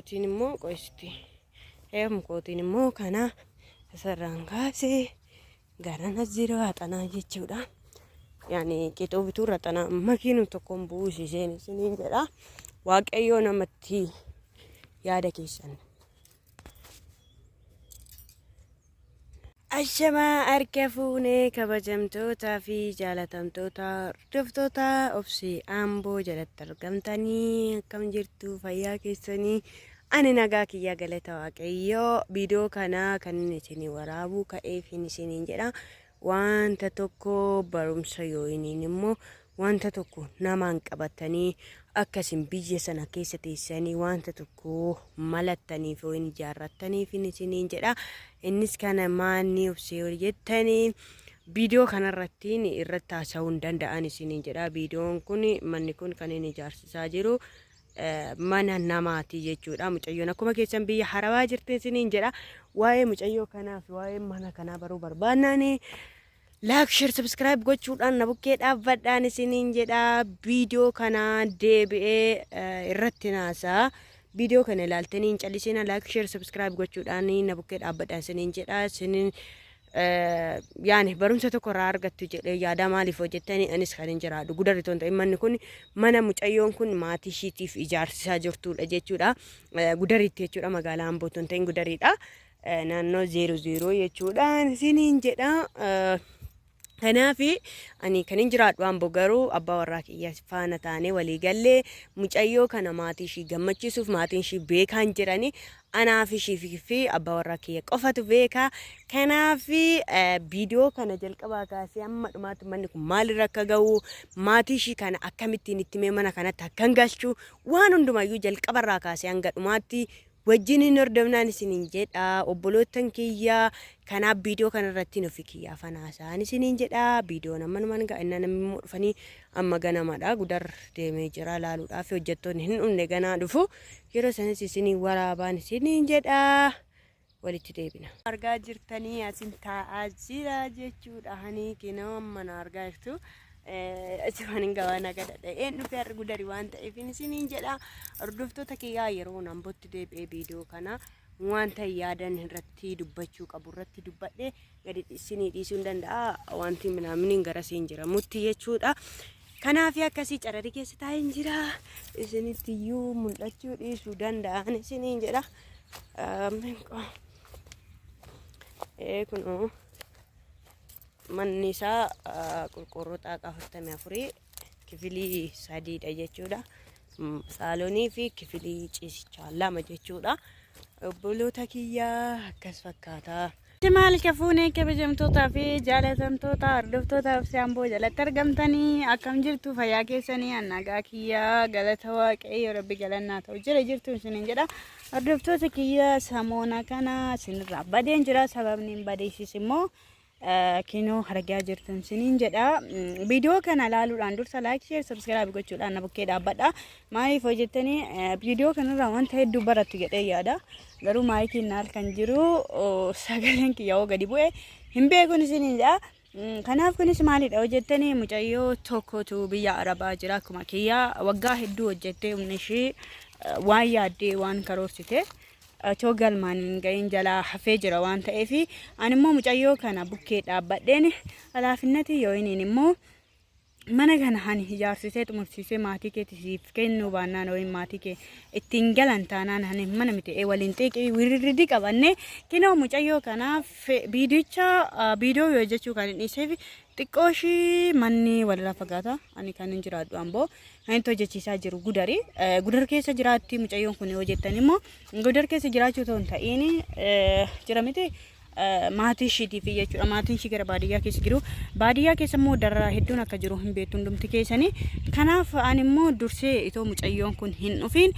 kootiin immoo qoisti. Heefuma kootiin immoo kana isarraan kaasee garana jira haxanaa jechuudha. Yaani qixoo bituurra xanaa makiinum tokkoon buusiseen isiniin jedha. Waaqayyoo namatti yaada keessan. Ashamaa harka fuunee kabajamtootaa fi jaalatamtoota hordoftoota Obsee Amboo jalatti argamtanii akkam jirtu fayyaa keessanii ani nagaa kiyyaa galata Waaqayyoo. Viidiyoo kana kan inni isinii waraabuu ka'eefin isiniin jedha. Wanta tokko barumsa yoo iniin immoo wanta tokko namaan qabatanii akkasin biyya sana keessa teessanii wanta tokko malattaniif yoo hin ijaarrattaniif isiniin jedha. Innis kana maanni Obsee yoo jettanii viidiyoo kanarratti irratti haasa'uu hin danda'an isiniin jedha. Viidiyoon kun manni kun kan inni ijaarsisaa jiru mana namaati jechuudha. Mucayyoon akkuma keessan biyya harabaa jirti isiniin jedha. Waa'ee mucayyoo kanaa fi waa'ee mana kanaa baruu barbaannaan like, share, subscribe gochuudhaan na bukkee dhaabbadhaan isiniin jedha. Viidiyoo kana deebi'ee irratti naasaa. Viidiyoo kana ilaaltanii hin callisina, like, share, subscribe gochuudhaan na bukkee dhaabbadhaan isiniin jedha. Isiniin yaani barumsa tokko irraa argattu jedhee yaada. Maaliif hojjettanii anis kan hin jiraadhu Gudarri toon ta'in manni kun mana mucayyoon kun maatii ishiitiif ijaarsisaa jirtudha jechuudha. Gudariitti jechuudha, magaalaa Amboo toon ta'in Gudariidha. Naannoo 00 jechuudha isiniin jedha. Kanaaf ani kan hin jiraadhu Amboo, garuu abbaa warraa kiyya faana taanee walii gallee mucayyoo kana maatii ishii gammachiisuuf. Maatiin ishii beekaan jiranii, anaaf ishii fi abbaa warraa kiyya qofatu beeka. Kanaaf viidiyoo kana jalqabaa kaasee hamma dhumaatti manni kun maalirra akka ga'u, maatii ishii kana akkamittiin itti mee mana kanatti akkan galchu, waan hundumayyuu jalqabarraa kaasee hanga dhumaatti wajjin hin hordofnaan isiniin jedha obboloottan kiyya. Kanaaf viidiyoo kanarratti nufi kiyyaa fanaasaan isiniin jedha. Viidiyoon ammanumaan ga'a. Innaa namni immoo dhufanii amma ganamadha Gudar deemee jira laaluudhaaf. Hojjettoonni hin dhumne, ganaa dhufu. Yeroo sanis isinii waraabaan isiniin jedha. Walitti deebina. Argaa jirtanii asin taa'aa jira jechuudha. Hani kinoo amma na argaa jirtu. Achumaan hin gabaa naga dhadha'een dhufe har'a Gudari waan ta'eef isiniin jedha. Hordoftoota kiyyaa, yeroo Ambootti deebi'ee viidiyoo kana wanta yaadan irratti dubbachuu qabu irratti dubbadhe gadi isinii dhiisuu hin danda'a. Wanti minaaminiin garasiin jira mutti jechuudha. Kanaaf akkasii cararii keessa taa'een jira. Isinitti iyyuu mul'achuu dhiisuu danda'an isiniin jedha. Kunoo manni isaa qorqoorroo xaaqaa 44, kifilii sadiidha jechuudha. Saalonii fi kifilii ciisichaa lama jechuudha. Obboloota kiyyaa, akkas fakkaata. Maal kafuunee kabajamtootaa fi jaalatamtoota hordoftoota Obsee Amboo jalatti argamtanii, akkam jirtu fayyaa keessanii? Nagaa kiyyaa galata Waaqayyo, Rabbi galannaa ta'u jira jirtu isiniin jedha. Hordoftoota kiyya, samoona kana isinirraa badeen jira. Sababni hin badeessis immoo kinoo argaa jirtan isiniin jedha. Viidiyoo kana ilaaluudhaan dursa like, share, subscribe gochuudhaan na bukkee dhaabbadha. Maaliif hojjettanii viidiyoo kanarraa wanta hedduu barattu jedhee yaada. Garuu maayikiin naal kan jiru sagaleen kiyya gadi bu'e hin beekun isiniin jedha. Kanaaf kunis maalidha hojjettanii, mucayyoo tokkotu biyya Arabaa jira. Akkuma kiyyaa waggaa hedduu hojjettee humni ishii waan yaaddee waan karoorsite otoo galmaan hin gahin jalaa hafee jira waan ta'eef, ani immoo mucayyoo kana bukkee dhaabbadheen alaafinnatii yoo inni immoo mana kana hani ijaarsisee xumursiisee maatii keetti siif kennuu baannaan, yookiin maatii kee ittiin galan taanaan, hani mana miti waliin xiiqii wirirridii qabanne kinoo mucayyoo kanaaf viidicha viidiyoo yoo jechuu kan hin dhiiseef xiqqoo ishii manni walirraa fagaata. Ani kan hin jiraadhu Amboo, kan itti hojjechiisaa jiru Gudari. Gudar keessa jiraatti mucayyoon kun yoo jettan immoo, Gudar keessa jiraachuu otoo hin ta'iin jira miti, maatii ishiitiif jechuudha. Maatiin ishii gara baadiyyaa keessa jiru. Baadiyyaa keessa immoo dararaa hedduun akka jiru hin beektu hundumti keessanii. Kanaaf ani immoo dursee itoo mucayyoon kun hin dhufiin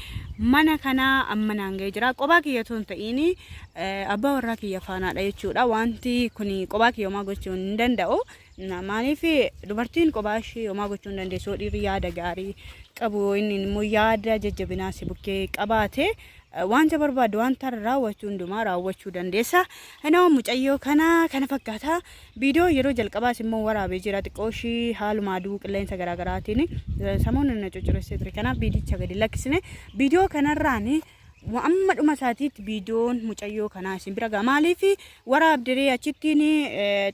mana kanaa amma naan ga'ee jira. Qophaa kiyya otoo hin ta'iin abbaa warraa kiyya faanaadha jechuudha. Wanti kun qophaa kiyya homaa gochuu hin danda'u. Maaliif, dubartiin kophaa ishee homaa gochuu hin dandeessu. Dhiirri yaada gaarii qabu, inni immoo yaada jajjabinaa si bukkee qabaate, wanta barbaadu, wanta raawwachuu hundumaa raawwachuu dandeessa. Kanaaf mucayyoo kana kana fakkaata. Viidiyoo yeroo jalqabaas immoo waraabee jira. Xiqqoo ishii haaluma aduu qilleensa garaagaraatiin samoonni na coccoressee ture. Kanaaf viidicha gadi lakkisne. Viidiyoo kanarraan Amma dhuma isaatiitti viidiyoon mucayyoo kanaa isin bira ga'a. Maaliif waraabdiree achittiin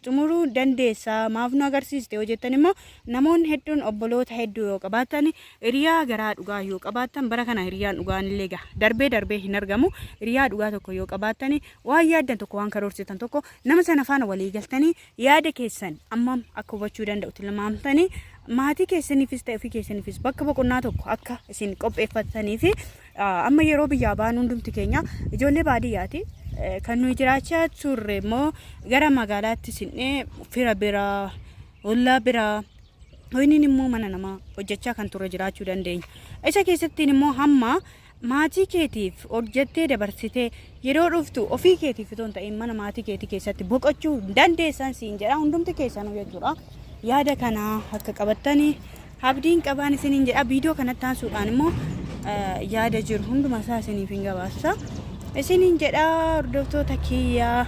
xumuruu dandeessaa, maaf nu agarsiiste yoo jettan immoo, namoonni hedduun obboloota hedduu yoo qabaatan, hiriyaa garaa dhugaa yoo qabaatan, bara kana hiriyaan dhugaan illee gaha darbee darbee hin argamu. Hiriyaa dhugaa tokko yoo qabaatan, waan yaaddan tokko, waan karoorsitan tokko nama sana faana walii galtanii, yaada keessan ammam akka hubachuu danda'u tilmaamtanii, maatii keessaniifis ta'e ofii keessaniifis bakka boqonnaa tokko akka isin qopheeffatanii fi amma yeroo biyyaa baanu hundumti keenya ijoollee baadiyyaati. Kan nuyi jiraachaa turre immoo gara magaalaatti sinnee fira biraa, ollaa biraa, hoyniin immoo mana namaa hojjechaa kan turre jiraachuu dandeenya. Isa keessattiin immoo hamma maatii keetiif hojjettee dabarsitee yeroo dhuftu ofii keetiif otoo hin ta'in mana maatii keetii keessatti boqochuu dandeessan siin jedha, hundumti keessanuu jechuudha. Yaada kana akka qabattanii abdiin qabaan isiniin jedha. Viidiyoo kanatti aansuudhaan immoo yaada jiru hunduma isaa isiniif hin gabaasa. Isiniin jedha, hordoftoota kiyyaa,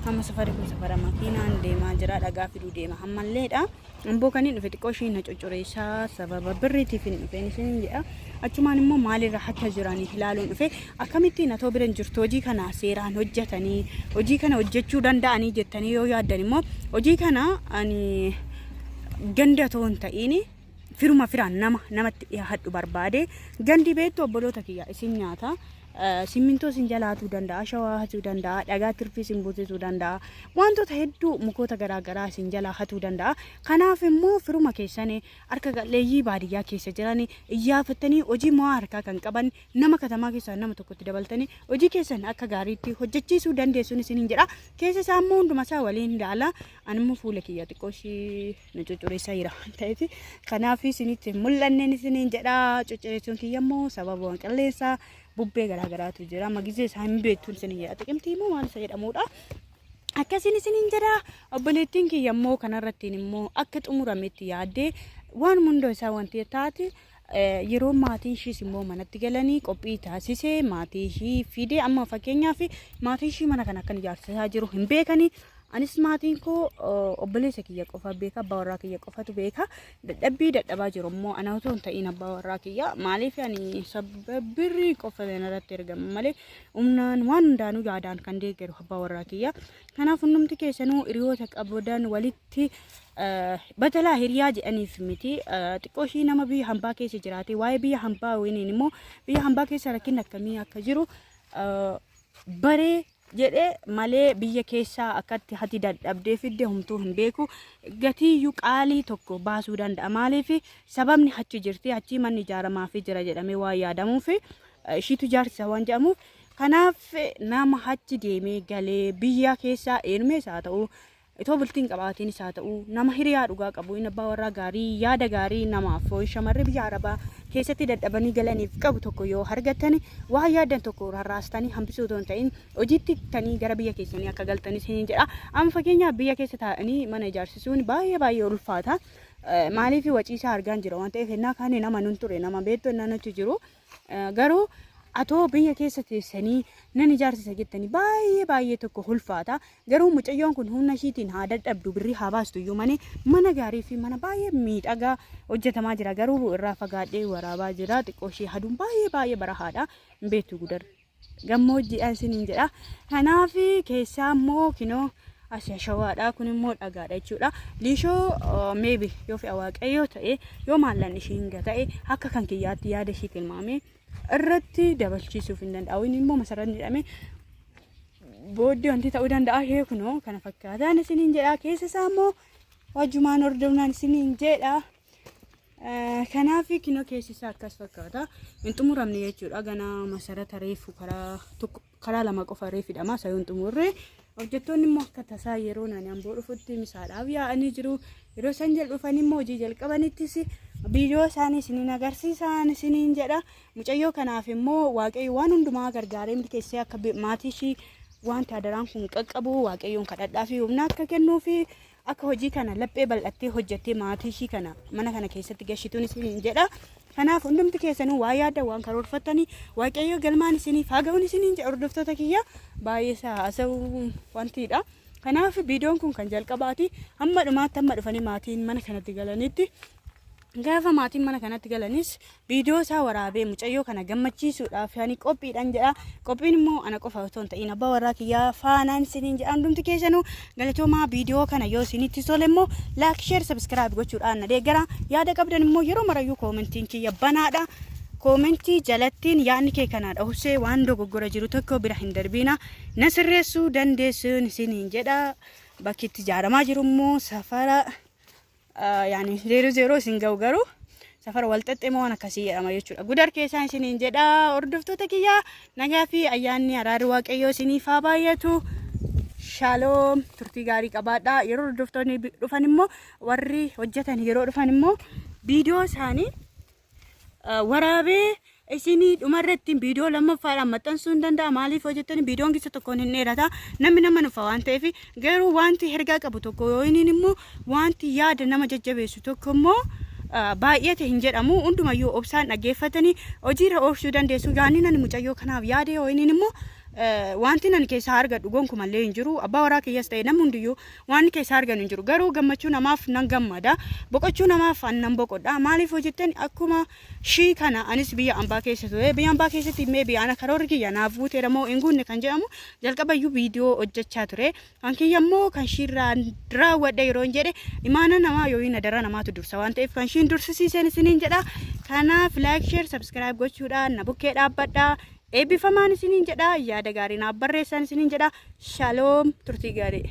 amma safarri kun safara makiinaan deemaa jira, dhagaa fiduu deema ammalleedha. Amboo kan hin dhufe xiqqoo isheen na coccoreessaa sababa birriitiif hin dhufeen isiniin jedha. Achumaan immoo maalirra akka jiranii ilaaluun dhufe, akkamittiin atoo bira hin jirtu hojii kana seeraan hojjetanii hojii kana hojjechuu danda'anii jettanii yoo yaaddan immoo, hojii kana ani ganda otoo hin ta'iin firuma firaan nama namatti dhiyaadhu barbaade. Gandi beektu, obboloota kiyya, isin nyaata. Simmintoo isin jalaatuu danda'a, shawaa hatuu danda'a, dhagaa tirfii isin buusisuu danda'a, wantoota hedduu mukoota garaagaraa isin jalaa hatuu danda'a. Kanaaf immoo firuma keessan harka qalleeyyii baadiyyaa keessa jiran iyyaafattanii, hojii mo'aa harkaa kan qaban nama katamaa keessaa nama tokkotti dabaltanii hojii keessan akka gaariitti hojjechiisuu dandeessuun isiniin jedha. Keessa isaa immoo hunduma isaa waliin ilaala. Ani immoo fuula kiyya xiqqoo ishii na cuccureessaa jira waan ta'eef kanaaf isinitti hin mul'anneen isiniin jedha. Cuccureessuun kiyya immoo sababa waan qilleensaa bubbee garaagaraatu jira. Amma gizee isaa hin beektuun isiniin jedha. Xiqimtii immoo maal isa jedhamudha. Akkasiin isiniin jedha. Obboleettiin kiyya immoo kanarrattiin immoo akka xumurametti yaaddee waan hundoo isaa wanti taate, yeroo maatiin ishiis immoo manatti galanii qophii taasisee maatii ishii fide. Amma fakkeenyaaf maatii ishii mana kana akkan ijaarsisaa jiru hin beekanii. Anis maatiin koo obboleessa kiyya qofa beeka, abbaa warraa kiyya qofatu beeka. Dadhabbii dadhabaa jiru immoo ana otoo hin ta'in abbaa warraa kiyya. Maaliif ani sababa birrii qofa irratti ergama malee humnaan waan hundaanuu yaadaan kan deeggaru abbaa warraa kiyya. Kanaaf hundumti keessanuu hiriyoota qabdan walitti batalaa hiriyaa jedhaniif miti. Xiqqoo ishii nama biyya hambaa keessa jiraate, waa'ee biyya hambaa waliin immoo biyya hambaa keessa rakkinni akkamii akka jiru baree jedhee malee, biyya keessaa akkatti hati dadhabdee fidde humtuu hin beeku. Gatiiyyuu qaalii tokko baasuu danda'a. Maaliif sababni achi jirti, achii manni ijaaramaafii jira jedhamee waan yaadamuuf, ishiitu ijaarsisa waan jedhamuuf. Kanaaf nama achi deemee galee biyya keessaa eenyumees haa ta'u, itoo bultiin qabaatiinis haa ta'u, nama hiriyaa dhugaa qabu, inni abbaa warraa gaarii, yaada gaarii namaaf shamarri biyya arabaa keessatti dadhabanii galaniif qabu tokko yoo argattani, waan yaaddan tokko rarraastanii hambisuu otoo hin ta'in hojiitti tanii gara biyya keessanii akka galtanis hin jedha. Amma fakkeenyaaf biyya keessa taa'anii mana ijaarsisuun baay'ee baay'ee ulfaata. Maaliif waciisaa argaan jira waan ta'eef, ennaa kaanii nama nun ture, nama beektu ennaa nutti jiru. Garuu atoo biyya keessa teessanii nan ijaarsisa jettanii baay'ee baay'ee tokko ulfaata. Garuu mucayyoon kun humna ishiitiin haa dadhabdu, birrii haa baastu iyyuu malee, mana gaarii fi mana baay'ee miidhagaa hojjetamaa jira. Garuu irraa fagaadhee waraabaa jira. Xiqqoo ishee aduun baay'ee baay'ee barahaadha. Hin beektu, gudar gammoojjiidha isiniin jedha. Kanaaf keessaa immoo kinoo as ashawaadha. Kun immoo dhagaadha jechuudha. Liishoo maybe yoo fe'a Waaqayyoo ta'e, yoo maallan ishiin ta'e, akka kan kiyyaatti yaada ishii tilmaamee irratti dabalchiisuuf hin danda'u. Inni immoo masaratti jedhamee booddee wanti ta'uu danda'a. Ishee kunoo kana fakkaataan isiniin jedha. Keessa isaa immoo wajjumaan hordofnaan isiniin jedha. Kanaaf kinoo keessi isaa akkas fakkaata. Hin xumuramne jechuudha. Ganaa masarata reefu karaa tokko, karaa lama qofa reefidhama. Isa yoo hin xumurre hojjettoonni immoo akka tasaa yeroo nani Amboo dhufutti misaadhaaf yaa'anii jiru. Yeroo isaan jala dhufan immoo hojii jalqabanittis viidiyoo isaanii isiniin agarsiisan isiniin jedha. Mucayyoo kanaaf immoo Waaqayyo waan hundumaa gargaaree milkeessee akka maatii ishii wanta adaraan kun qaqqabu Waaqayyoon kadhadhaa fi humna akka kennuu fi akka hojii kana laphee bal'attee hojjettee maatii ishii kana mana kana keessatti gashituun isiniin jedha. Kanaaf hundumti keessanuu waa yaadda, waan karoorfattanii, Waaqayyo galmaan isiniif haa ga'uun isiniin jedha, hordoftoota kiyya, baay'ee isaa haasa'uu wantiidha. Kanaaf viidiyoon kun kan jalqabaati. Hamma dhumaatti, hamma dhufanii maatiin mana kanatti galanitti Gaafa maatiin mana kanatti galanis viidiyoo isaa waraabee mucayyoo kana gammachiisuudhaaf ani qophiidhaan jedha. Qophiin immoo ana qofa otoo hin ta'in abbaa warraa kiyyaa faanaan isiniin jedha. Hundumti keessanuu galatoomaa. Viidiyoo kana yoo isinitti tole immoo like, share, subscribe gochuudhaan na deeggara. Yaada qabdan immoo yeroo marayyuu koomentiin kiyya banaadha. Koomentii jalattiin yaadni kee kanaa dhahusee waan dogoggora jiru tokko bira hin darbiina. Na sirreessuu dandeessuun isiniin jedha. Bakki itti ijaaramaa jiru immoo safara yaani 00 isin ga'u, garuu safara walxaxxee waan akkasii jedhama jechuudha. Gudar keessaan isiniin jedha. Hordoftoota kiyyaa, nagaa fi ayyaanni araarri Waaqayyoo isiniif haa baay'atu. Shaaloom, turtii gaarii qabaadha. Yeroo hordoftoonni dhufan immoo, warri hojjetan yeroo dhufan immoo, viidiyoo isaanii waraabee isinii dhumarratti viidiyoo lammaffaadhaan maxxansuu hin danda'a. Maaliif hojjettani, viidiyoon keessa tokkoon hin dheerata. Namni nama nufa waan ta'eef, garuu wanti ergaa qabu tokko yoo inni immoo wanti yaada nama jajjabeessu tokko immoo baay'ate hin jedhamu. Hundumayyuu obsaan dhaggeeffatanii hojiirra oolchuu dandeessu. Yaanni nani mucayyoo kanaaf yaade yoo inni immoo wanti nan keessaa argadhu gonkumallee hin jiru. Abbaa waraa kiyyas ta'e namni hundiyyuu waan keessaa argan hin jiru. Garuu gammachuu namaaf nan gammada. Boqochuu namaaf an nan boqodha. Maaliif hojjettan, akkuma shii kana anis biyya ambaa keessa ture. Biyya ambaa keessatti maybe ana karoorri kiyya naaf guuteera moo hin guunne kan jedhamu jalqabayyuu viidiyoo hojjechaa ture. Kan kiyya immoo kan shiirraa raawwadhe yeroo hin jedhe, imaana namaa yoo hin adara namaatu dursa waan ta'eef kan shiin dursisiiseen isiniin jedha. Kanaaf like, share, subscribe gochuudhaan na bukkee dhaabbadha. Eebbifamaan isiniin jedha. Yaada gaarii naaf barreessan isiniin jedha. Shaloom, turtii gaarii.